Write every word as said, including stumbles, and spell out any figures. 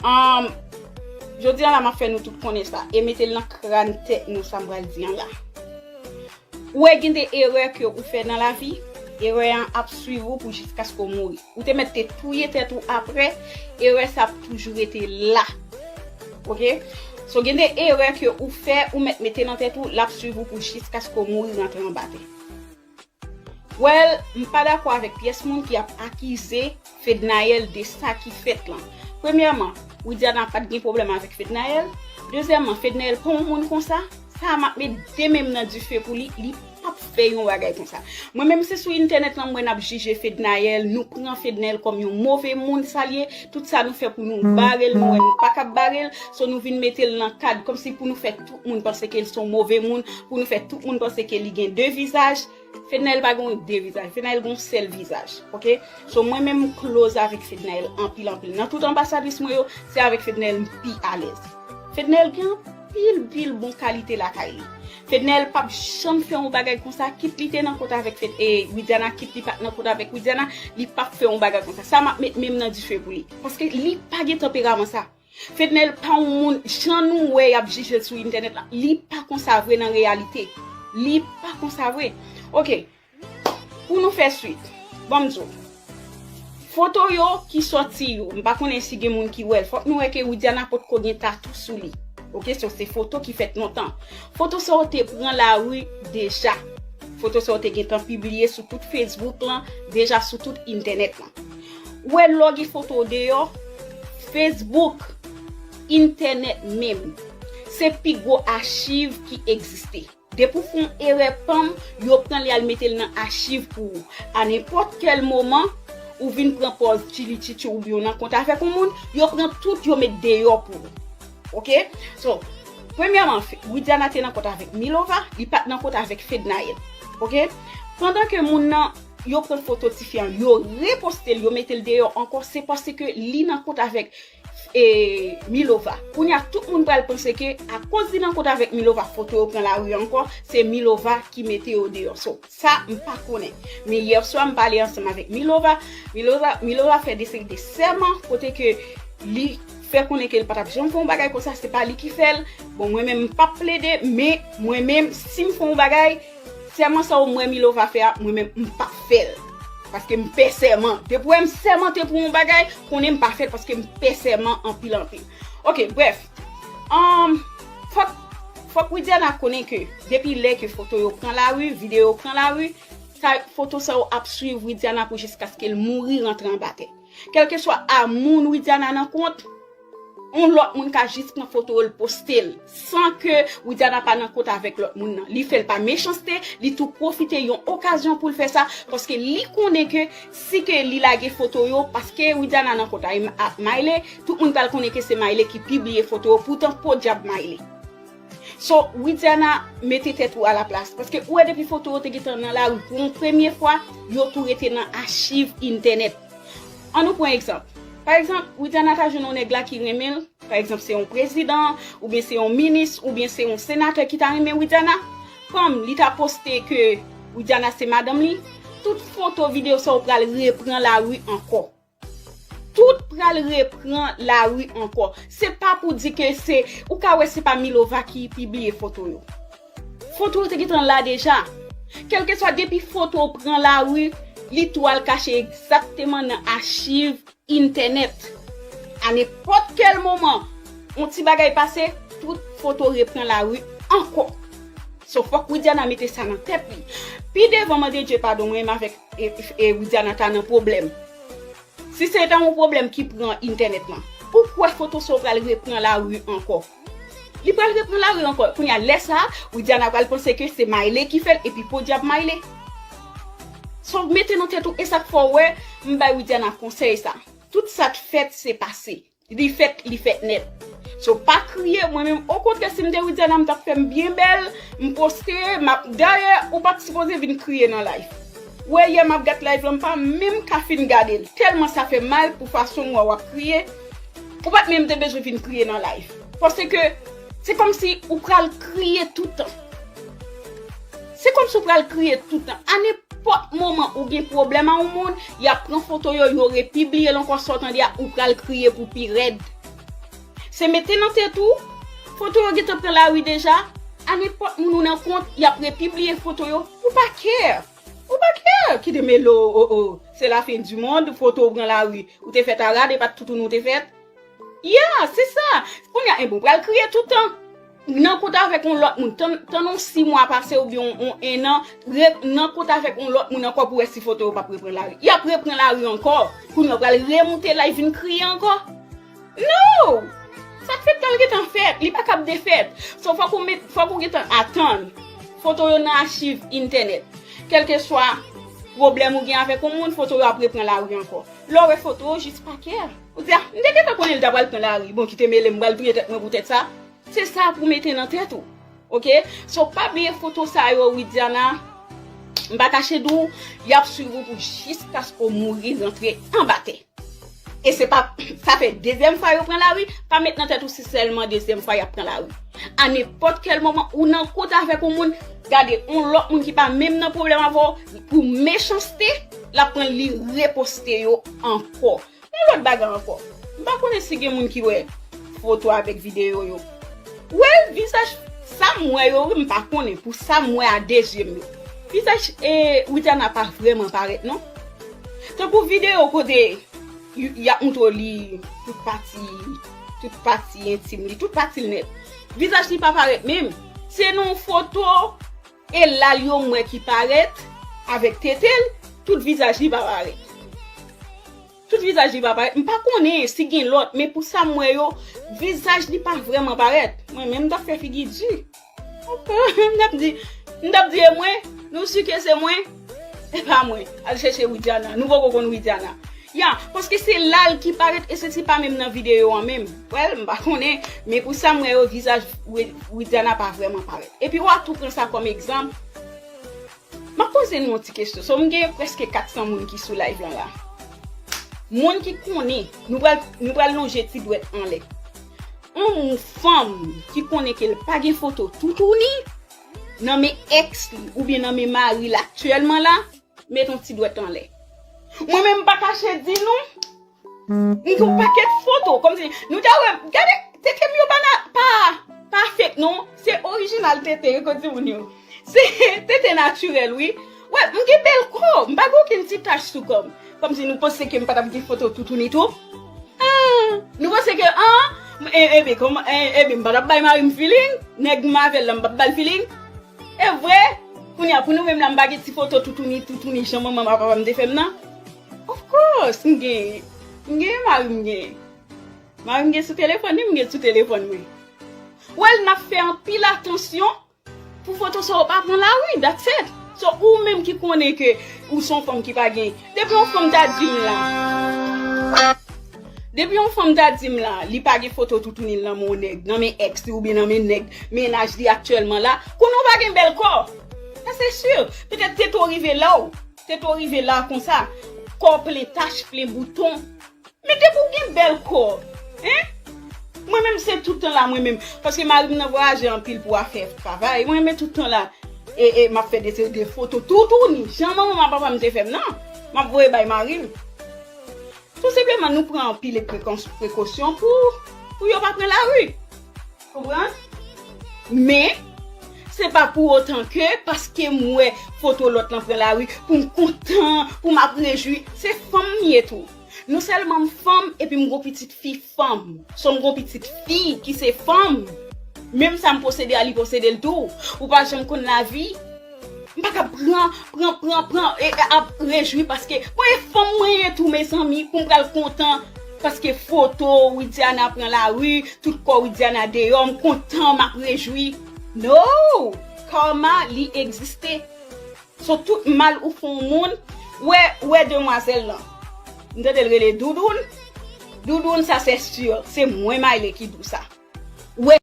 Um, jodi a la m ap fè nou tout konnen sa. E mete l nan kràn tèt nou sa m pral di an la. Ou wè gen de erè ke ou fè nan lavi, erè an ap swiv ou pou jiskaske w mouri. Ou te mèt te touye tèt ou apre, erè sa ap toujou rete la. Oke? So gen de erè ke ou fè, ou mèt mete nan tèt ou, l ap swiv ou pou jiskaske w mouri rantre anba tè. Well, m pa dakò avèk pyès moun ki ap akize Fednaelle de sa ki fèt lan. Premyèman, Widiana pa t gen pwoblèm avèk Fednaelle. Dezyèmman, Fednaelle pa yon moun konsa. Sa a m ap met de men m nan dife pou li, li p ap fè yon bagay konsa. Mwen menm se sou entènèt lan m wè n ap jije Fednaelle, nou pran Fednaelle kòm yon move moun sa l ye, tout sa nou fè pou nou bare l, nou wè nou pa kab bare l, so nou vin mete l nan kad kòmsi pou nou fè tout moun panse ke l se yon move moun, pou nou fè tout moun panse ke li gen de vizaj. Fednaelle pa gen de vizaj, Fednaelle gen yon sèl vizaj, oke? So mwen menm m close avèk Fednaelle anpil anpil. Nan tout anbasadris mwen yo, se avèk Fednaelle m pi alèz. Fednaelle gen anpil pil bon kalite lakay li. Fednaelle p ap janm fè yon bagay konsa, kit li te nan kont avèk Fed, e, Widiana, kit li pa t nan kont avèk Widiana, li p ap fè yon bagay konsa. Sa m ap met men m nan dife pou li. Paske li pa gen tanperaman sa. Fednaelle pa yon moun, jan nou wè y ap jije l sou entènèt la, li pa konsa vre nan reyalite. Li pa konsa vre. Oke, pou nou fè swit, ban m di w. Foto yo ki sòti yo, m pa konnen si gen moun ki wè l. Fòk nou wè ke Widiana potko gen tatou sou li. Oke, so se foto ki fèt lontan. Foto sa yo te pran lari deja. Foto sa yo te gentan pibliye sou tout Facebook lan, deja sou tout entènèt lan. Ou wè lè w gen foto w deyò, Facebook, entènèt menm, se pi gwo achiv ki egziste. Depi w fè yon erè, pam, yo pran li al mete l nan achiv pou ou. A nenpòt kèl moman, ou vin pran pòz tchili tchitchi oubyen w nan kont avèk yon moun, yo pran tout, yo met deyò pou ou. Oke? So, premyèman, Fe-, Widiana te nan kont avèk Milova, li pa t nan kont avèk Fednaelle. Oke? Pandan ke moun nan, yo pran foto tifi an, yo reposte l, yo mete l deyò ankò, se paske li nan kont avèk e, Milova. Kounye a, tout moun pral panse ke akoz li nan kont avèk Milova, foto yo pran lari ankò, se Milova ki mete yo deyò. So, sa, m pa konnen. Men yè swa, m pale ansanm avèk Milova. Milova, Milova fè de seri de sèman kote ke li fè konnen ke l pa t ap janm fè yon bagay konsa, se pa li ki fè l. Bon, mwen menm, m p ap plede, men mwen menm, si m fè yon bagay, sèman sa w m wè Milova fè a, mwen menm, m p ap fè l. Paske m pè sèman. Depi w wè m sèmante pou yon bagay, konnen m pa fè l paske m pè sèman anpil, anpil. Oke, brèf. Ahn, fòk, fòk Widiana konnen ke depi lè ke foto yo pran lari, videyo yo pran lari, sa, foto sa yo ap swiv Widiana pou jiskaske l mouri rantre anba tè. Kèlkeswa a moun Widiana nan kont, yon lòt moun ka jis pran foto l, poste l, san ke Widiana pa nan kont avèk lòt moun nan. Li fè l pa mechanste, li tou pwofite yon okazyon pou l fè sa, paske li konnen ke si ke li lage foto yo, paske Widiana nan kont a, a Miley, tout moun pral konnen ke se Miley ki pibliye foto yo, poutan podyab Miley. So, Widiana, mete tèt ou alaplas. Paske ou wè depi foto yo te gentan nan lari pou yon premye fwa, yo tou rete nan achiv entènèt. Ann nou pran egzanp. Pa egzanp, Widiana ta jwenn yon nèg la ki renmen l, pa egzanp, se yon prezidan, oubyen se yon minis, oubyen se yon senatè ki ta renmen Widiana. Kòm li ta poste ke Widiana se madanm li, tout foto, videyo sa yo pral repran lari ankò. Tout pral repran lari ankò. Se pa pou di ke se, ou ka wè se pa Milova ki pibliye foto yo. Foto yo te gentan la deja. Kèlkeswa depi foto pran lari, li tou al kache egzakteman nan achiv entènèt. A nenpòt kèl moman, yon ti bagay pase, tout foto repran lari ankò. So, fòk Widiana mete sa nan tèt li. Pi devan, mande Dye padon, mwen menm avèk, e, e Widiana ta nan pwoblèm. Si se ta yon pwoblèm ki pran entènèt lan, ou kwè foto sa yo pral repran lari ankò? Li pral repran lari ankò. Kounye a, lè sa a, Widiana pral panse ke se Miley ki fè l, epi podyab Miley. So, mete nan tèt ou, e sa k fè w wè, m bay Widiana konsèy sa. Tout sa t fèt, se pase. Li fèt, li fèt nèt. So, pa kriye, mwen menm, okontrè, si m te Widiana, m t ap fè m byen bèl, m poste, m ap, dayè, ou pa t sipoze vin kriye nan live. Ou wè, yè m ap gad live lan, m pa menm ka fin gade l. Tèlman sa fè mal pou fason m wè w ap kriye. Ou pa t menm te bezwen vin kriye nan live. Paske se kòmsi ou pral kriye toutan. Se kòmsi ou pral kriye toutan. A nenpòt moman ou gen pwoblèm a yon moun, y ap pran foto yo, yo repibliye l ankò, sa w tande a, ou pral kriye pou pi rèd. Se mete nan tèt ou, foto yo gentan pran lari deja. A nenpòt moun ou nan kont, y ap repibliye foto yo. Ou pa care. Ou pa care ki demele w, o, o, se la fen di mond, foto w pran lari. Ou te fèt a rad, e pa t toutouni w te fèt. Ya, se sa. Kounye a, e bon, pral kriye toutan. Nan kont avèk yon lòt moun, tann, tann yon sis mwa pase oubyen yon, yon ennan, re, nan kont avèk yon lòt moun ankò pou wè si foto yo p ap repran lari. Y ap repran lari ankò. Kounye a, w pral remoute la, vin kriye ankò. No! Sa k fèt la, l gentan fèt. Li pa kab defèt. So, fòk ou met, fòk ou gentan atann. Foto yo nan achiv entènèt. Kèlkeswa pwoblèm ou gen avèk yon moun, foto yo ap repran lari ankò. Lè w wè foto yo, jis pa care. Ou di, "Ah, m te gentan konnen l ta pral pran lari. Bon, kite mele m, m pral touye tèt mwen poutèt sa." Se sa pou mete nan tèt ou. Oke? So, pa bliye foto sa yo, Widiana. M pa kache di w, y ap swiv ou pou jiskaske w mouri rantre anba tè. E se pa, sa fè dezyèm fwa yo pran lari, pa met nan tèt ou se sèlman dezyèm fwa y ap pran lari. A nenpòt kèl moman, ou nan kont avèk yon moun, gade, yon lòt moun ki pa menm nan pwoblèm avè w, pou mechanste, l ap pran li reposte yo ankò. Yon lòt bagay ankò. M pa konnen si gen moun ki wè foto avèk videyo yo. Well, vizaj sa m wè yo, m pa konnen pou sa m wè a de zye m yo. Vizaj, e, Widiana pa vrèman parèt non. Tankou videyo kote y, y ap moutre w li tout pati, tout pati entim li, tout pati l nèt. Vizaj li pa parèt menm. Se nan yon foto e lal yo m wè ki parèt avèk tete l, tout vizaj li pa parèt. Tout vizaj li pa parèt. M pa konnen si gen lòt, men pou sa m wè yo, vizaj li pa vrèman parèt. Mwen menm m t ap fè figi di. M t ap di, m t ap di e mwen, nou si ke se mwen, e pa mwen. Al chèche Widiana. Nou poko konn Widiana. Ya, paske se lal ki parèt e se ti pa menm nan videyo an menm. Well, m pa konnen, men pou sa m wè yo, vizaj Wi-, Widiana pa vrèman parèt. Epi w a tou pran sa kòm egzanp. M ap poze nou yon ti kesyon. So, m gen prèske kat san moun ki sou live lan la. Moun ki konnen, nou pral, nou pral lonje ti dwèt anlè. Yon fanm ki konnen ke l pa gen foto toutouni nan men èks li oubyen nan men mari l aktyèlman la, met yon ti dwèt anlè. Mwen menm m pa kache di nou, m gen yon pakèt foto, kòmsi, nou ta wè, gade, tete m yo pa na, pa, pa fake non, se orijinal tete, wi, kot di moun yo. Se tete natirèl, wi. Wè, m gen bèl kò, m pa gen okenn ti tach sou kò m. Kòmsi nou panse ke m pa t ap gen foto toutouni tou. Ah, nou panse ke, ah, e, ebyen, kòman, e, ebyen, m pa t ap bay mari m feeling, nèg m avè l la, m p ap ba l feeling. E vre, kounye a, pou nou menm la, m pa gen ti foto toutouni, toutouni, jan manman m ak papa m te fè m nan. Of course, m gen, m gen mari m gen. Mari m gen sou telefòn li, m gen sou telefòn mwen. Well, n ap fè anpil atansyon pou foto sa yo pa pran lari, that's it. So, ou menm ki konnen ke ou se yon fanm ki pa gen, depi yon fanm ta di m la, depi yon fanm ta di m la, li pa gen foto toutouni l nan men yon nèg, nan men èks li oubyen nan men nèg mennaj li aktyèlman la, konnen w pa gen bèl kò. Sa se si. Petèt tete w rive la w, tete w rive la konsa, kò w plen tach, plen bouton. Men depi w gen bèl kò, en? Mwen menm se tout tan la, mwen menm. Paske mari m nan vwayaje anpil pou afè travay. Mwen menm tout tan la, e, e, m ap fè de, de foto toutouni. Jan manman m ak papa m te fè m nan, m ap voye bay mari m. Tou senpleman, nou pran anpil prekons-, prekosyon pou, pou yo pa pran lari. Konprann? Men, se pa pou otan ke, paske m wè foto lòt lan pran lari, pou m kontan, pou m ap rejwi. Se fanm m ye tou. Non sèlman m fanm, epi m gon pitit fi fanm. So m gon pitit fi ki se fanm. Menm sa m posede a, li posede l tou. Ou pa janm konn lavi. M pa ka pran, pran, pran, pran, e, e, ap rejwi paske mwen e fanm mwen ye tou, mezanmi, pou m pral kontan paske foto Widiana pran lari, tout kò Widiana deyò, m kontan, m ap rejwi. No! Karma, li egziste. So, tout mal ou fè yon moun, wè, wè demwazèl lan. M tande l rele Doudoun. Doudoun, sa se si, se mwen, Mayle, ki di w sa. Wè